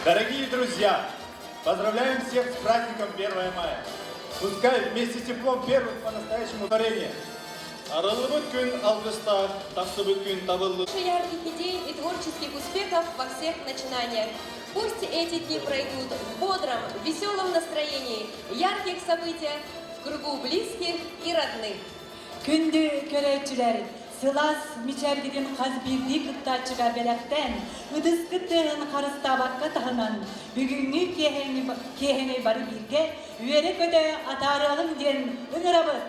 Дорогие друзья, поздравляем всех с праздником 1 мая. Пускай вместе с теплом первых по-настоящему творения. Арыллыбыт күн алгыстаах, тахсыбыт күн табыллы. Ярких идей и творческих успехов во всех начинаниях. Пусть эти дни пройдут в бодром, веселом настроении, ярких событиях, в кругу близких и родных. Күндү көрөөччүлэр, сылаас мичээргитин хас биирдии кыттааччыга бэлэхтээн, ытыскыт тыаһын харыстаабакка таһынан, бүгүҥҥү киэһэни бары бииргэ үөрэ-көтө атаарыаҕыҥ диэн ыҥырабыт!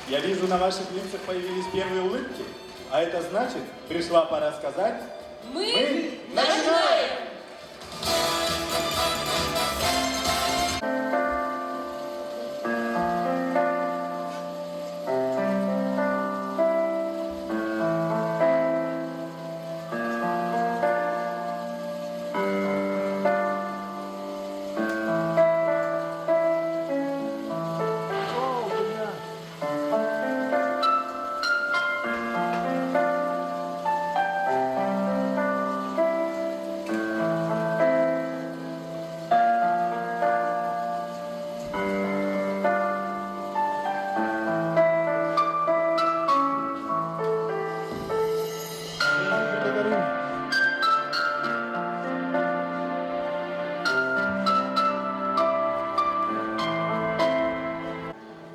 Я вижу, на ваших лицах появились первые улыбки, а это значит, пришла пора сказать Мы, Мы начинаем!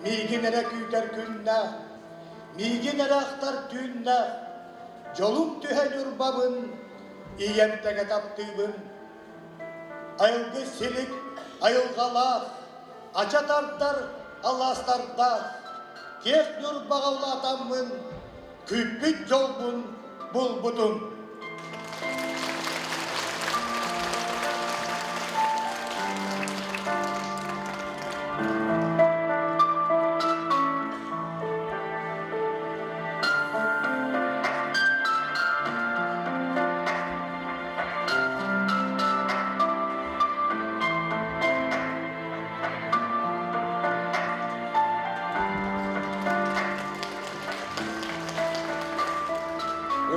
Миигин эрэ күүтэр күннээх, миигин эрэ ахтар түүннээх, дьолум түһэ Ньурбабын, ийэм тэҥэ таптыыбын. Айылгы силик айылҕалаах, ача тардар алаастардаах, киэх Ньурбаҕа улаатаммын, күүппүт дьолбун булбутум.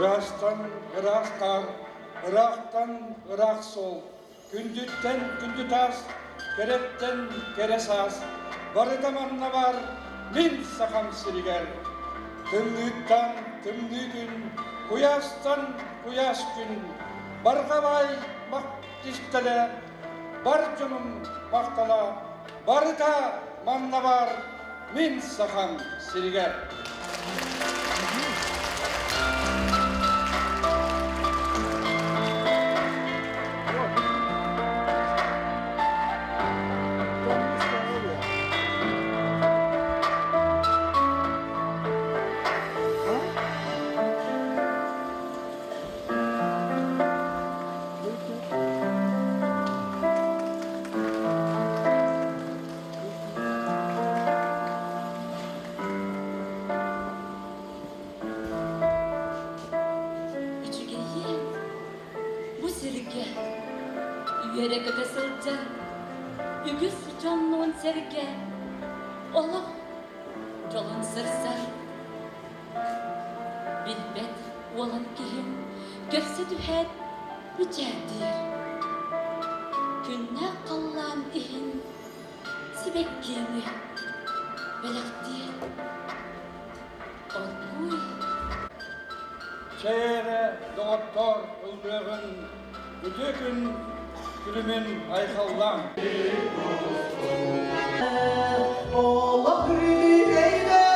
Ыраастан ыраах хаар, ыраахтан ыраах суол, күндүттэн күндү таас, кэрэттэн кэрэ саас, барыта манна баар мин сахам сиригэр. Тымныыттан тымныы күн, куйаастан куйаас күн, барҕа баай кистэлэ, бар дьонум махтала, барыта манна баар мин сахам сиригэр. Үчүгэйиэн, бу сиргэ үөрэ-көтө сылдьар үгүс дьоннуун сэргэ олох дьолун сырсар. Билбэт уолан киһим көрсө түһээт мичээрдиир. Күннээх халлаан иһин сибэккиэни бэлэхтиир. Оргууй Чэй эрэ, доҕоттоор, ыллыаҕын, үтүө күн күлүмүн айхаллааҥ! Олох өйдөбүллэрин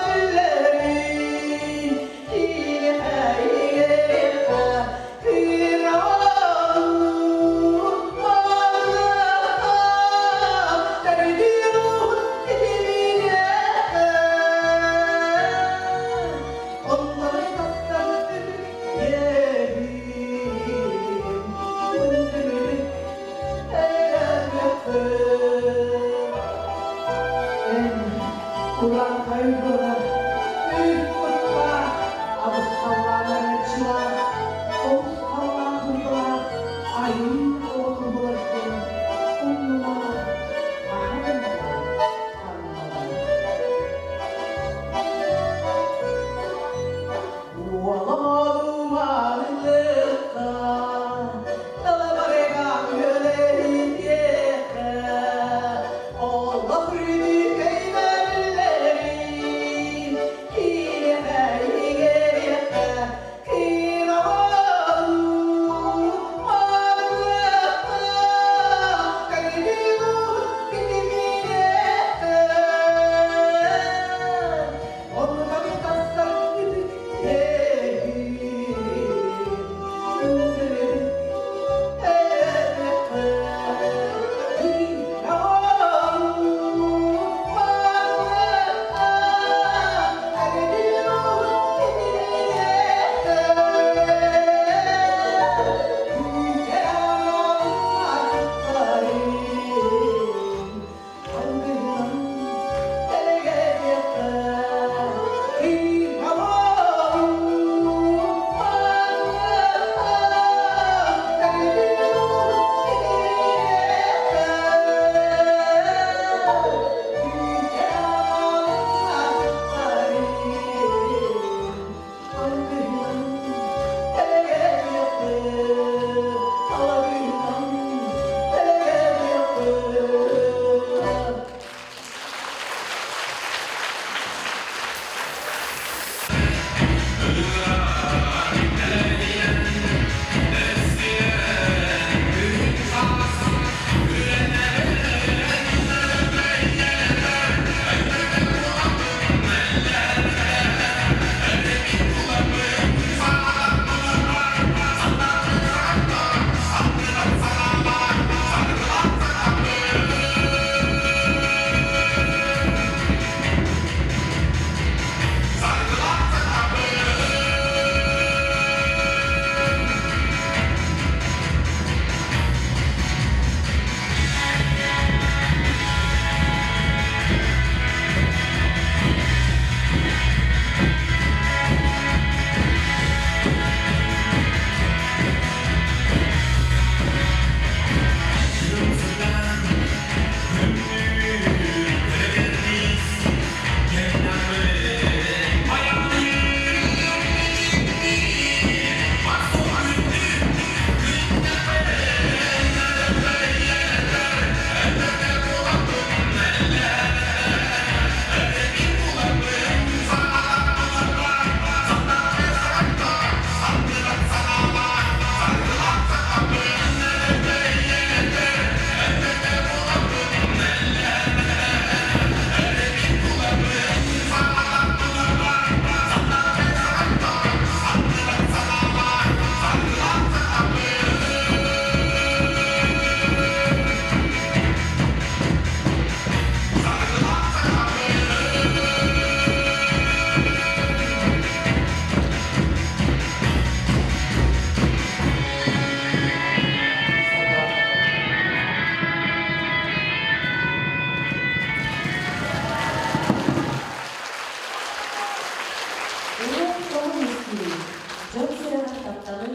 сүрэҕэр тапталы,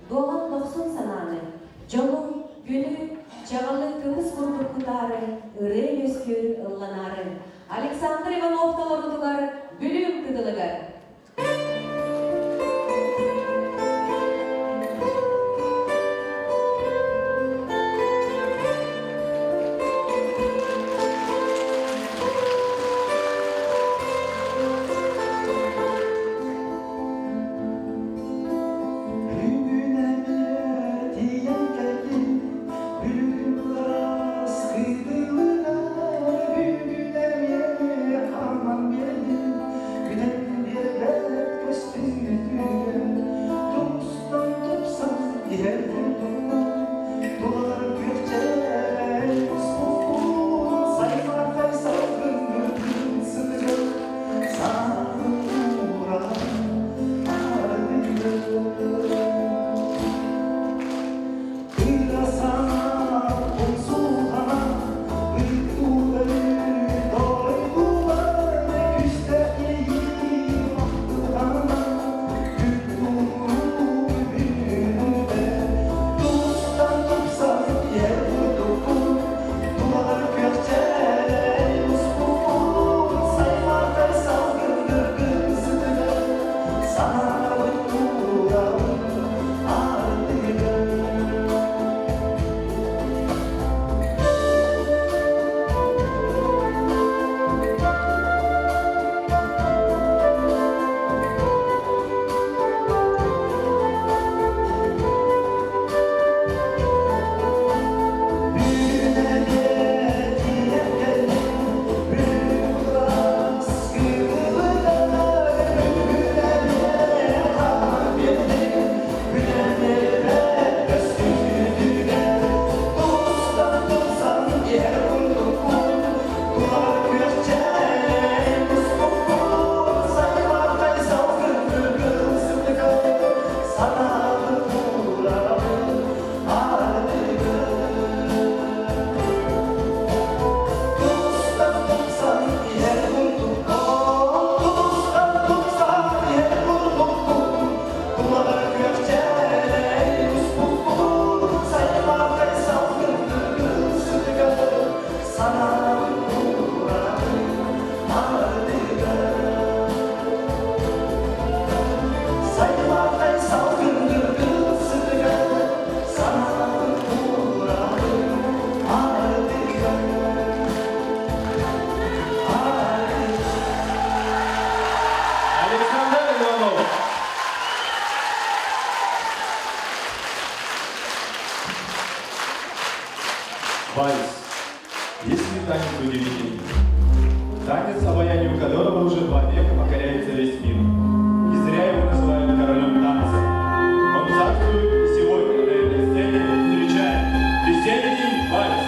дуолан дохсун санааны, дьолу, күнү, чаҕылы көмүс курдук кутаары, ырыа үөскүүр ылланаары. Александр Иванов толорутугар Бүлүүм кытылыгар. Бүгүн эмиэ тиийэн кэллим, бүгүн ыраас кытылыгар, бүгүн эмиэ хааман биэрдим, бүтэн биэрбэт көстүүтүгэр, тустан тупсан иһэр курдукпун, тулалар күөхчээн куспуппун, саймаархай салгын сытыгар, саҥын ууран Кыра санаа умсулҕана, ыйытыы дойдулар күүстээх иэйии махталана, күн бүгүнүбэ тустан тупсан иһэр курдукпун, тулалар күөхчээн успуппун, саймаархай салгын кыргын сытыгар, санаабыт туурабын ардыгар. Sana Александр Иванов. Вальс. Есть ли танец удивительный? Танец, обаянию которого уже 2 века покоряется весь мир. Не зря его называют королем танца. Он царствует и сегодня на этой сцене. Встречаем весенний вальс.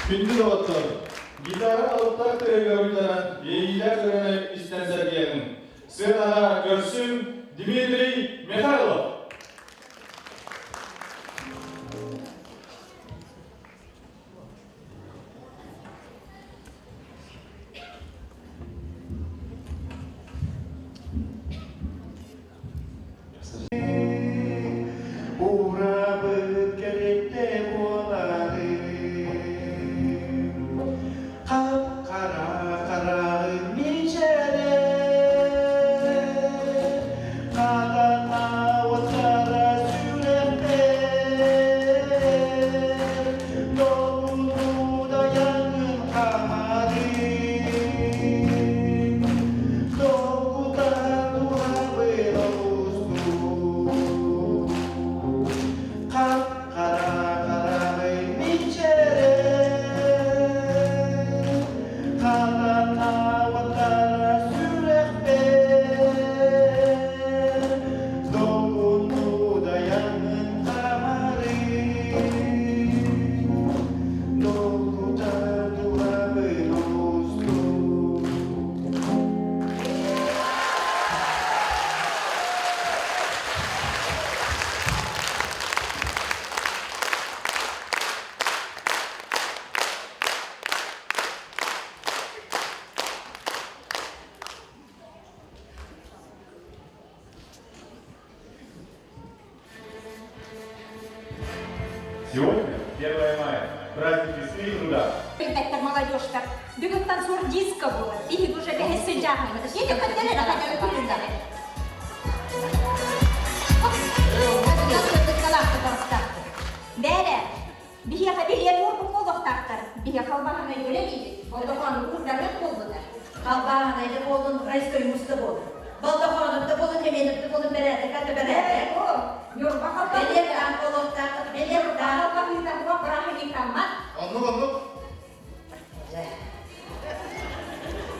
Күндү доҕоттор, гитара алыптаах тыаһыгар уйдаран, иэйиилээх ырыаны истэн сэргиэҕиҥ. Сыанаҕа көрсүҥ Дмитрий Михайлов! Урабыт кэриттэ буоларым Хап-хара хараҕым мичээрэ Хатана уоттара сүрэхпэр Долгуту дайаҥын хамарым Долгутан туһабын олустук Хап-хара хараҕый мичээрэ Хатана уоттара сүрэхпэр Долгуну дайаҥын хамарым Долгутан туһабын олустук. Сегодня 1 мая, праздник весны и труда. Билбэттэр молодежьтар. Бүгүн танцор диско буолар. Биһиги уже бэһис сыдьааһыммыт. Едем көттөрөр Бээрэ, биһиэхэ билиэт уурбут буолуохтаахтар. Биһиэхэ халбаһанай үлэлиибит. Болдохоонун курдарыах буолбута. Халбааһынай да буоллун, райской мус да буоллун. Болдохоонук да буоллун, Семенов да буоллун, бэрээдэк да бэрээдэк. Ньурба Бэлиэр таах буолуохтаах, бэлиэр таах. халбаһыыта туох бырааһынньыктаммат. Оннук оннук.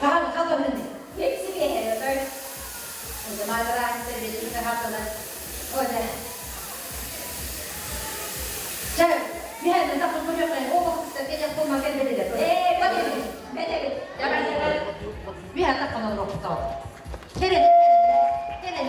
Хаһан халбаһыны? Хепси биэһэ Мадраан телевизорга хатылар. Оля. Чэ, миһэн тахын көрүөххэ, ол бахыста кэлэх болма кэлбэлилэр. Ээ, бэтэбит, бэтэбит. Давай, давай. Миһэн таххан олоруохтоо. Кэлэн, кэлэн, кэлэн.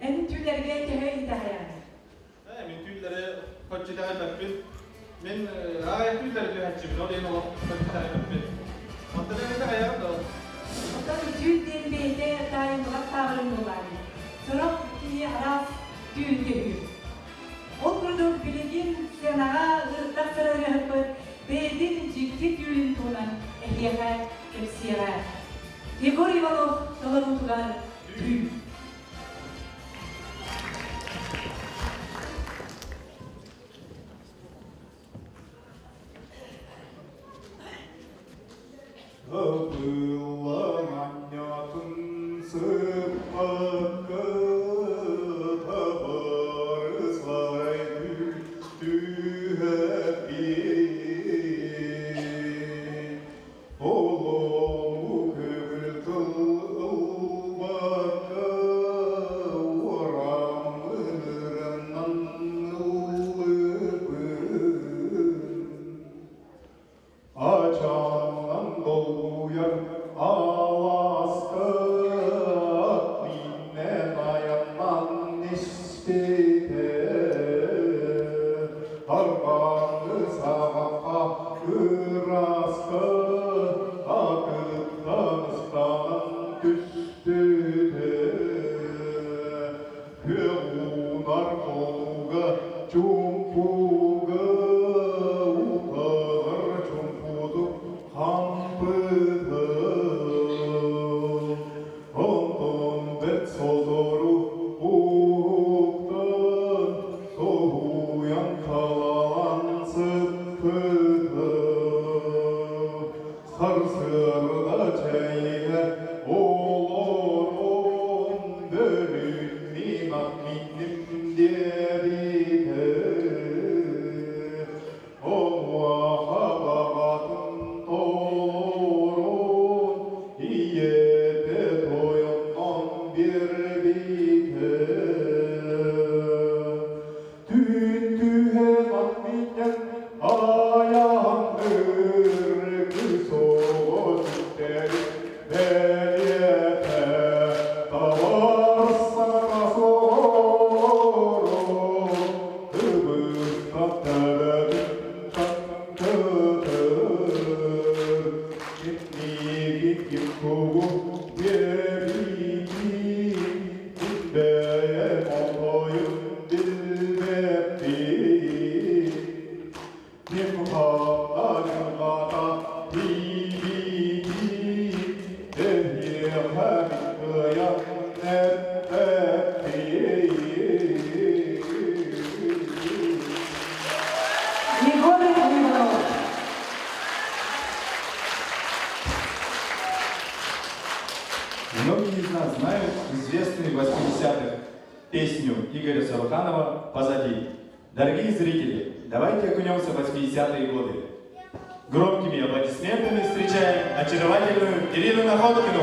Эн түүлэргэ төһө итэҕэйэҕин? Ээ, мин түүллэри хоччу итэҕэйбэппин. Мин аҕай түүллэри түһээччибин, ол иһин олох хоччу итэҕэйбэппин. Онтон эн итэҕэйэҕин дуо? Оттон түүл диэн бэйэтэ таайыллыбат таабырын буолаары. Сорох киһи араас түүл түһүүр. Ол курдук билигин сценаҕа ыырдах сырарыһыппыт бэйэтин дьикти түүлүн туһунан эһиэхэ кэпсиэҕэ. Егор Иванов толоруутугар түүл. Ыллаҥ анньатын сыппакка табаарыс арай түһэппит. Олоҥу көҥүл тыл ылбакка уораммын ырынан ыллыыбын. Ачааннан долгуйар алааска миннэн айаннан испитэ. Арҕаҥҥы саҕахха ырааска атыттан ыстанан түспүтэ. Күөх уунар хонууга чуумпуга утаҕар чуумпутук хампыта. Онтон бэрт сотору уһуктан соһуйан талаан сыппыта. Сарсыарда чэйгэ олорон бөлүүн ат минним диэбитэ. Онуоха баҕатын толорон ийэтэ тойоннон биэрбитэ. Түүн түһэн ат минньэн айаанныыр кыыс оҕо сүктэрин бэлиэтэ табар саҥата сорон кыбыстан төбөтүн таҥкытыр Кимниигин ким тугу диэбитин мин бэйэм оҥойун билбэппин Ким ханна дьылҕата тиийбитин эһиэхэ мин кыайан эппэппин. Егор Иванов. Многие из нас знают известную в 80-х песню Игоря Саруханова «Позади». Дорогие зрители, давайте окунемся в 80-е годы. Громкими аплодисментами встречаем очаровательную Ирину Находкину.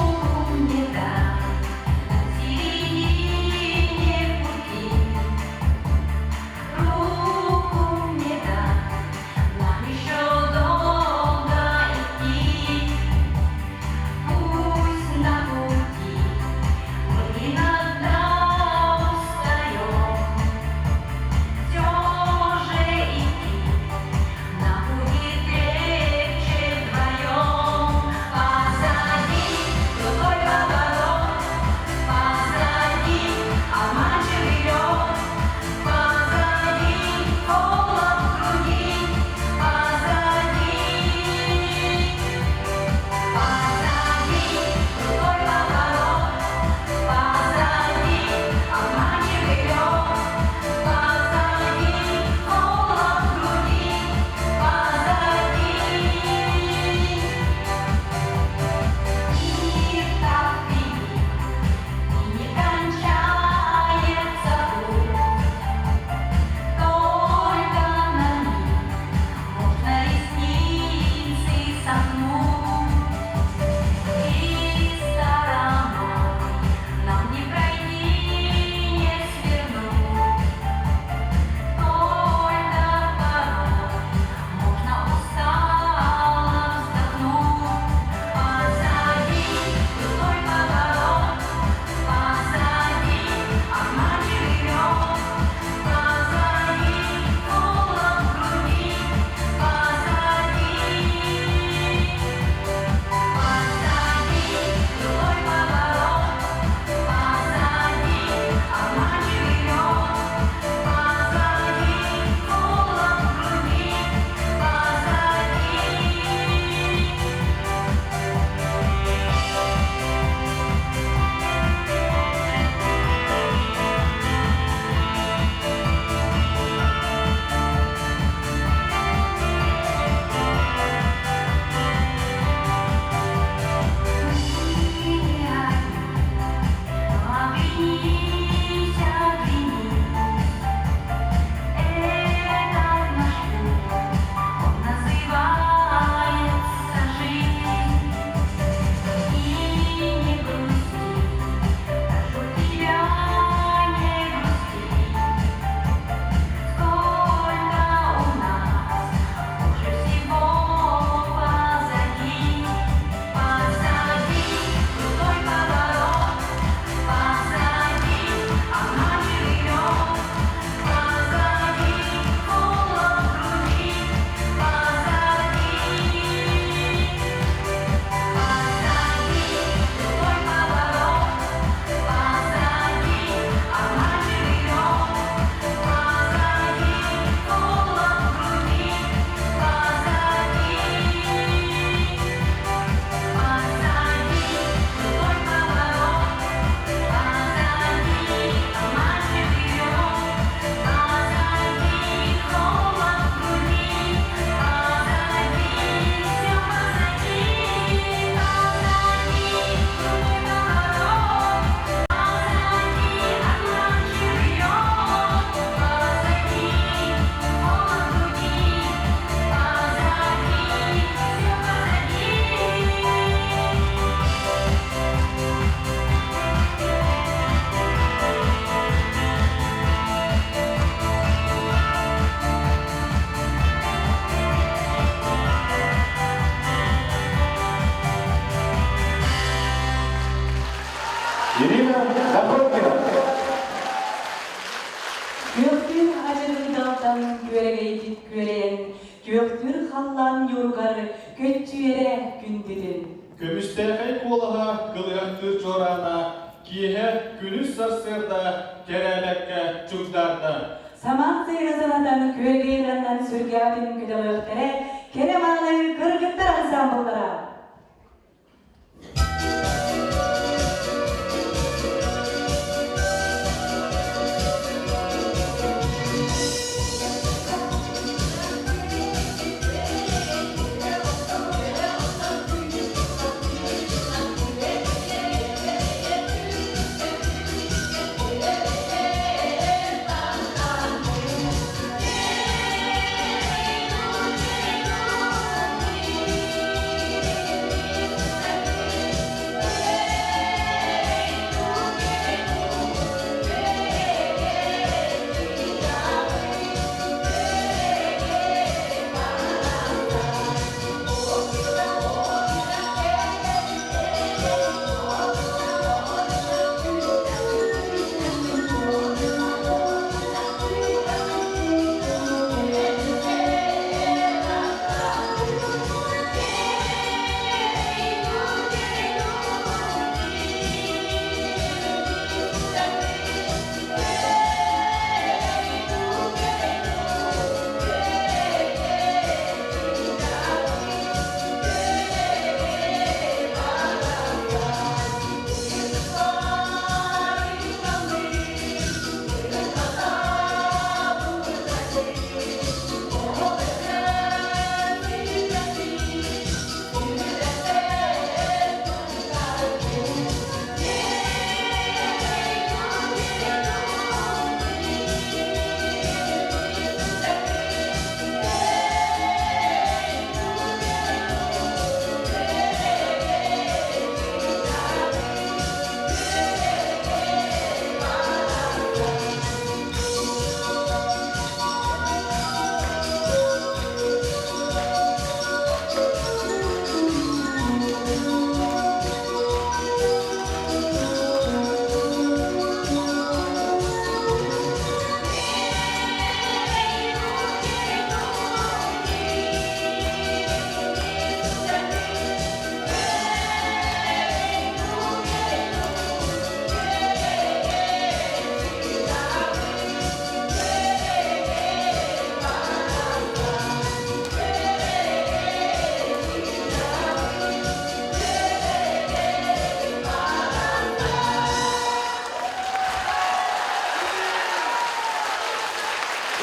Кругом беда. Күөхтүүр адьырыы далтан күөрэгэйбит күөрэйэн, күөхтүүр халлаан ньууругар көччүйэрэ күндүтүн. Көмүстээхэй куолаһа кылыһахтыыр чуораана киэһэ күнүс сарсыарда кэрээбэккэ чугдаарда. Самаан сыыһа санатан күөрэгэй ыраннан сүргэҕитин көтөҕүөхтэрэ кэрэ-мааны кыргыттар ансаамбыллара.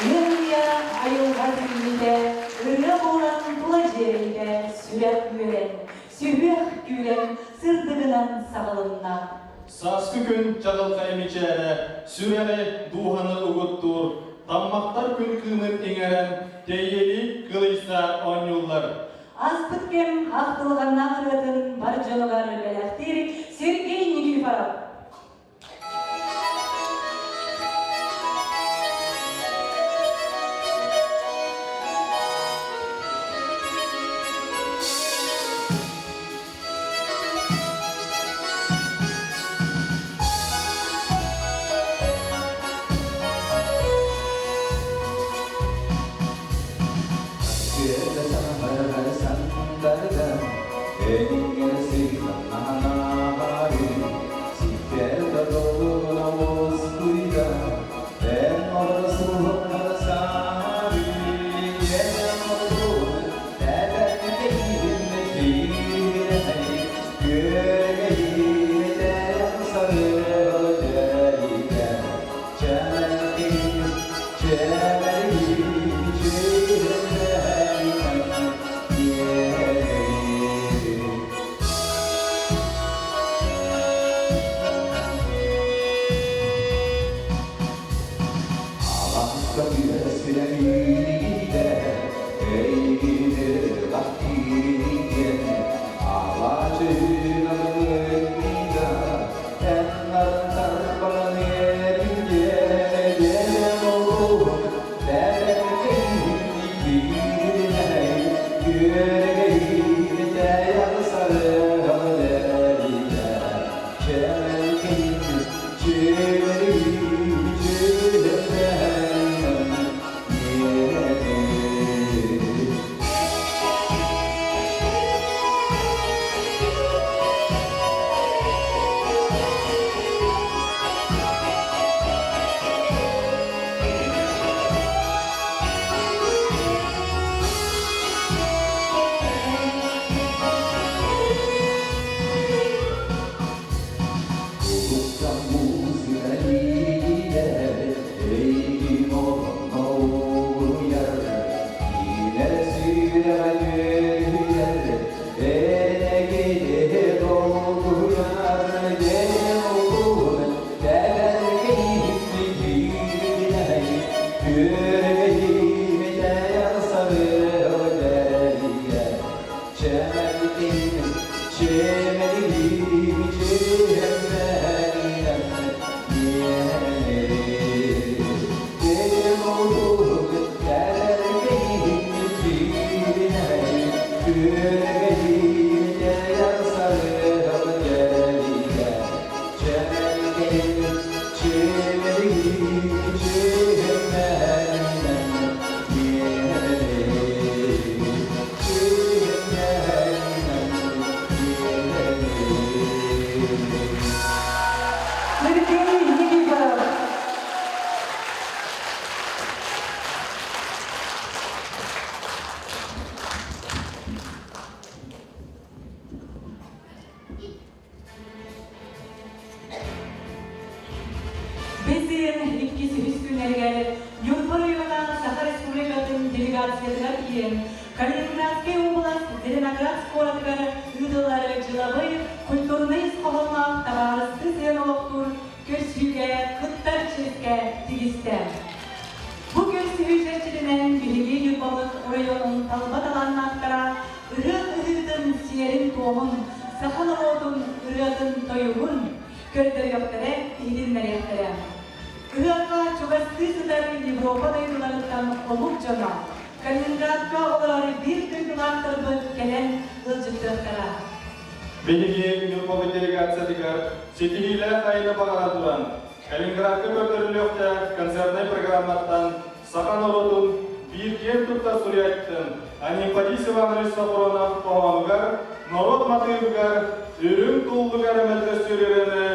Ырыа айылҕа түүнүтэ, ырыа буолан тула дьиэрэйдэ сүрэх үөрэн, сүһүөх күүрэн сырдыгынан саҕылынна. Сааскы күн чаҕылхай мичээрэ, сүрэҕи, дууһаны угуттуур, таммахтар күн кыымын иҥэрэн, тэйиэлии кылыйса оонньууллар. Ааспыт кэм ахтылҕаннаах ырыатын бар дьонугар бэлэхтиир Сергей Никифоров. делегациятыгар киирэн, Калининградскай уобалас Зеленоградск куоратыгар ыытыллар дьылабый культурнай ис хоһоонноох табаарыстыы сыһыан олохтуур көрсүүгэ кыттар чиэскэ тигистэ. Бу көрсүһүү чэрчитинэн биһиги Ньурбабыт оройуонун талба талааннаахтара ыһыах ыһыытын сиэрин-туомун, саха норуотун ырыатын-тойугун көрдөрүөхтэрэ, иһитиннэриэхтэрэ. Ыһыахха чугастыы сытар Европа дойдуларыттан омук дьоно Калининградка олорор биир дойдулаахтарбыт кэлэн ыалдьыттыахтара. Биһиги Ньурбабыт делегациятыгар ситиһиилээх айаны баҕара туран, Калининградка көрдөрүллүөхтээх концертнай программаттан саха норуотун биир киэн туттар суруйааччытын Анемподист Иванович Софронов хоһоонугар норуот матыыбыгар Үрүҥ туллугар мөлтөстүүр ырыаны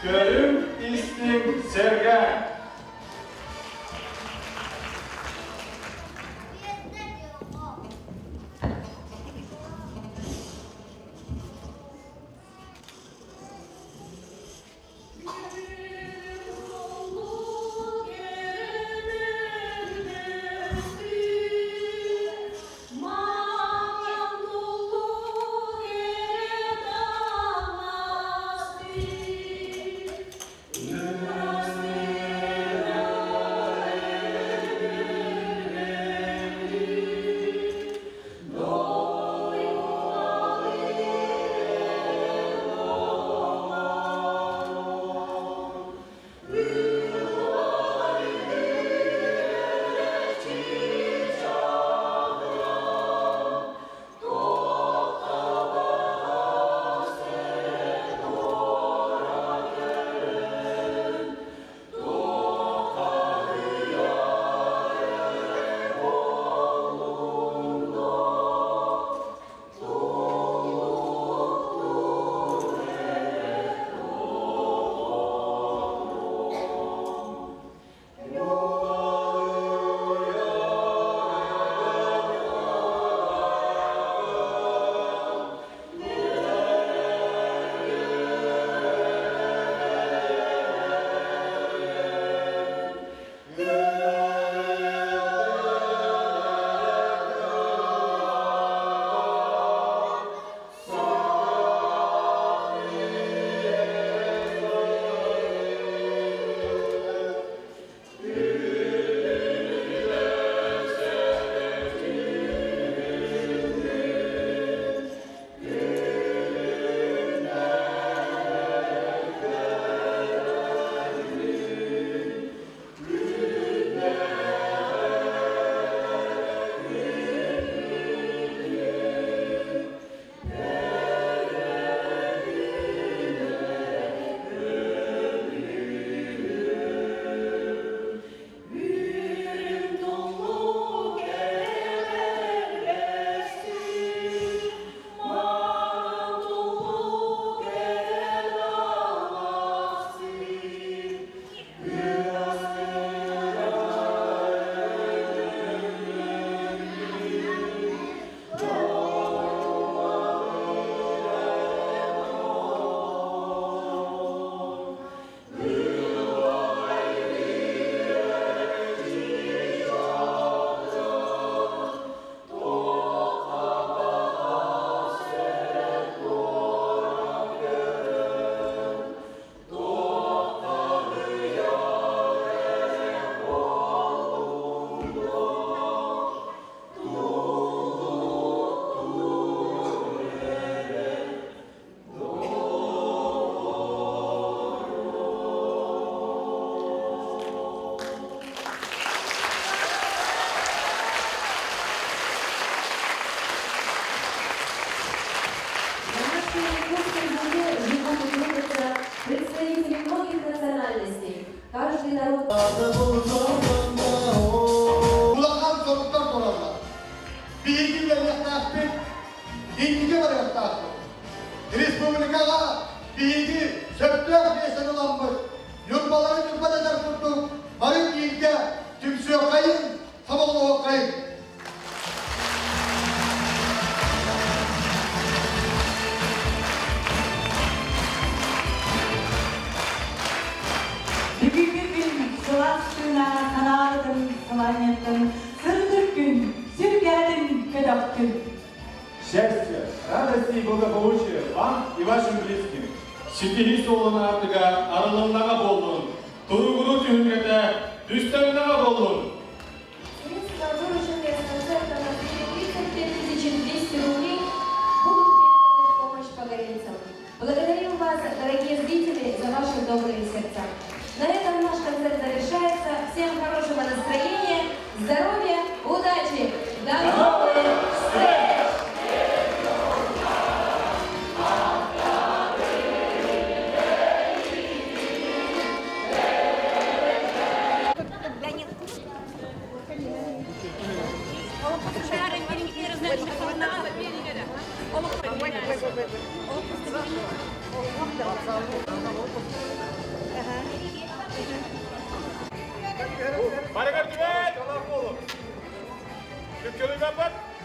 көрүҥ, истиҥ, сэргээҥ! На нашей Якутской земле живут и трудятся представители многих национальностей. Каждый народ... Улахан соруктар тураллар. Биһиги үлэлиэхтээхпит, инники барыахтаахпыт. Республикаҕа биһиги сөптөөх миэстэни ыламмыт, Ньурбалары Ньурба дэтэр курдук бары бииргэ түмсүөххэйин, сомоҕолоһуоххайын. Бүгүҥҥү күн сылаас тыына санаабытын сылаанньыттын сырдык күн. Радости и благополучия вам и вашим близким! Ситиһии суолун аартыга арылыннаҕа буоллун, туругуруу түһүлгэтэ түстэннэҕэ буоллун! Средства, вырученные с концерта на 35 200 рублей, будут переданы в помощь погорельцам. Благодарим вас, дорогие зрители, за ваши добрые сердца. На этом наш концерт завершается. Всем хорошего настроения, здоровья, удачи! До новых встреч! Барыгар түбэт! Күккөлү баппат!